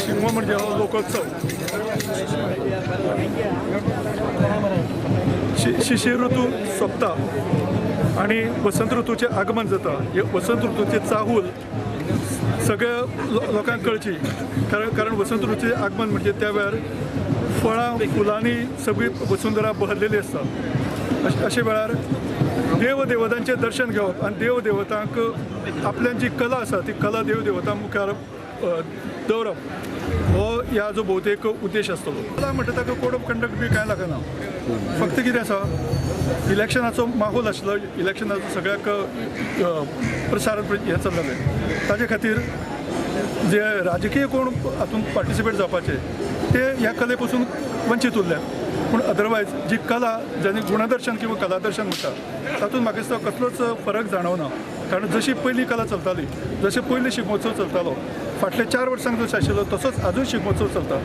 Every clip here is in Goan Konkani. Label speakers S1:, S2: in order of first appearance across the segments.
S1: शिगमो म्हणजे हो लोकोत्सव. शिशिर ऋतू सोंपता आनी वसंत ऋतूचें आगमन जाता. हे वसंत ऋतूचे चाहूल सगळ्या लोकांक कळची, कारण वसंत ऋतूचें आगमन म्हणजे त्या वेळार फळां फुलांनी सगळी वसुंधरा बहरलेली आसता. अशे वेळार देव देवतांचें दर्शन घेवप आनी देव देवतांक आपल्यान जी कला आसा ती कला देव देवतां मुखार दवरप हो ह्या जो भोवतेक उद्देश आसतलो. कला म्हणटा ताका कोड ऑफ कंडक्ट बी कांय लागना. फक्त कितें आसा, इलेक्शनाचो माहोल आशिल्लो, इलेक्शनाचो सगळ्याक प्रसार हें चल्लेलें. ताजे खातीर जे राजकीय कोण हातूंत पार्टिसिपेट जावपाचे ते ह्या कले पसून वंचीत उरल्यात. पूण अदरवायज जी कला जाणी गुणदर्शन किंवा कलादर्शन म्हणटा तातूंत म्हाका दिसता कसलोच फरक जाणवना. कारण जशी पयली कला चलताली, जशें पयलीं शिगमोत्सव चलतालो, फाटल्या 4 वर्सांक जसो आशिल्लो तसोच आजूय शिगमोत्सव चलता.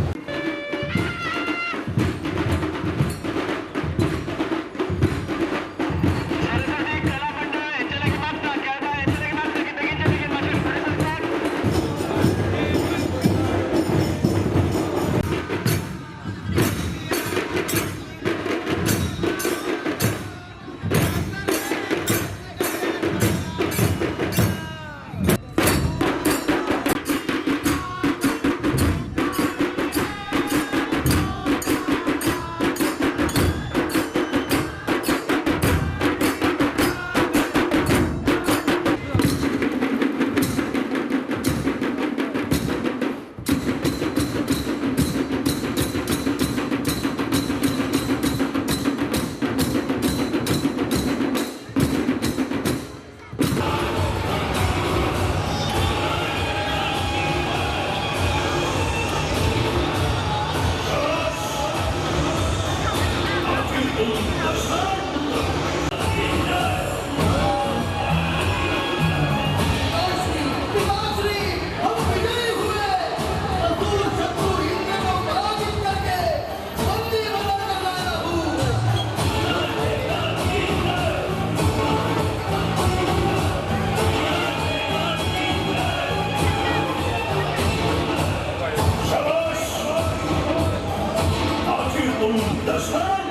S2: That's